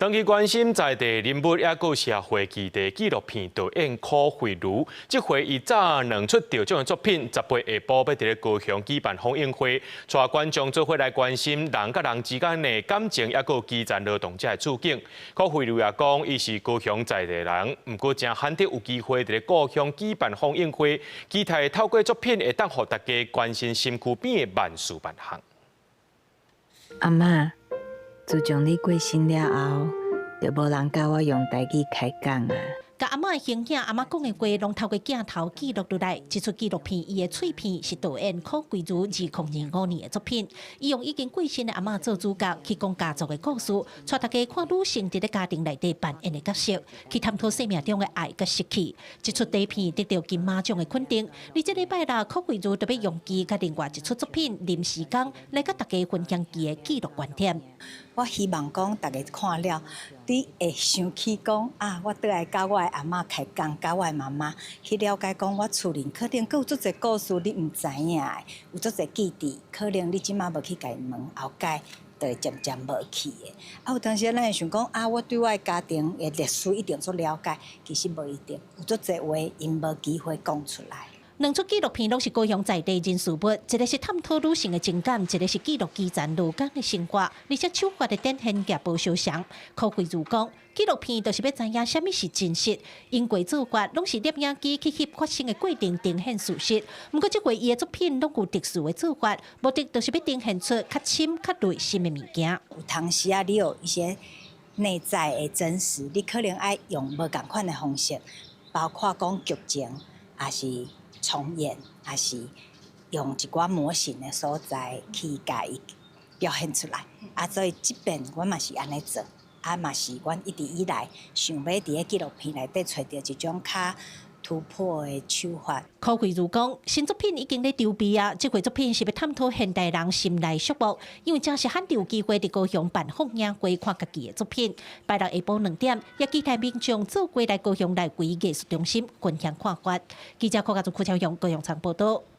轉去關心在地人物，抑閣社會議題紀錄片導演柯惠如，這回伊早兩齣得獎的作品，18下晡欲佇咧高雄舉辦放映會，帶觀眾做伙來關心人佮人之間的感情，抑閣基層勞動者的處境。柯惠如也講，伊是高雄在地人，毋過誠罕得有機會佇咧故鄉舉辦放映會，期待透過作品會當予大家關心身軀邊的萬事萬項。阿嬤，自從你過身了後，就無人佮我用台語開講啊。共阿嬤的形影，阿嬤講的話，攏透過鏡頭記錄落來。這齣紀錄片，伊的碎片是導演柯惠如2025年的作品。伊用已經過身的阿嬤做主角，去講家族的故事，帶大家看女性佇咧家庭內底扮演的角色，去探討生命中的愛佮失去。這齣短片得到金馬獎的肯定。而這禮拜六，柯惠如就欲用伊佮另外一齣作品《臨時工》來佮大家分享伊的紀錄觀點。我希望講，大家看了，你會想起講啊，我轉來佮我的阿嬤開講，佮我的媽媽去了解講，我厝裡可能閣有足濟故事你毋知影的，有足濟記憶，可能你這馬無去共伊問，後擺就會漸漸無去的。啊，有當時咱會想講啊，我對我的家庭的歷史一定足了解，其實無一定，有足濟話𪜶無機會講出來。兩齣紀錄片攏是高雄在地人事物，一個是探討女性的情感，一個是記錄基層勞工的生活，而且手法的展現也無相仝。柯惠如講，紀錄片就是欲知影啥物是真實，因過做法攏是攝影機去翕發生的過程，呈現事實。毋過這回伊的作品攏有特殊的做法，目的就是欲呈現出較深、較內心的物件。有當時啊，你有一些內在的真實，你可能愛用無仝款的方式，包括講劇情，抑是重演，抑是用一寡模型的所在去共伊表現出來。啊，所以這遍阮嘛是按呢做，啊嘛是阮一直以來想欲佇咧紀錄片內底揣著一種較突破的手法。柯惠如講，新作品已經咧籌備啊！這回作品是欲探討現代人心內寂寞，因為誠是罕得有機會佇高雄辦放映會看家己的作品。拜六下晡2點，也期待民眾做伙來高雄內坵藝術中心分享看法。記者柯家祖、柯超雄高雄場報道。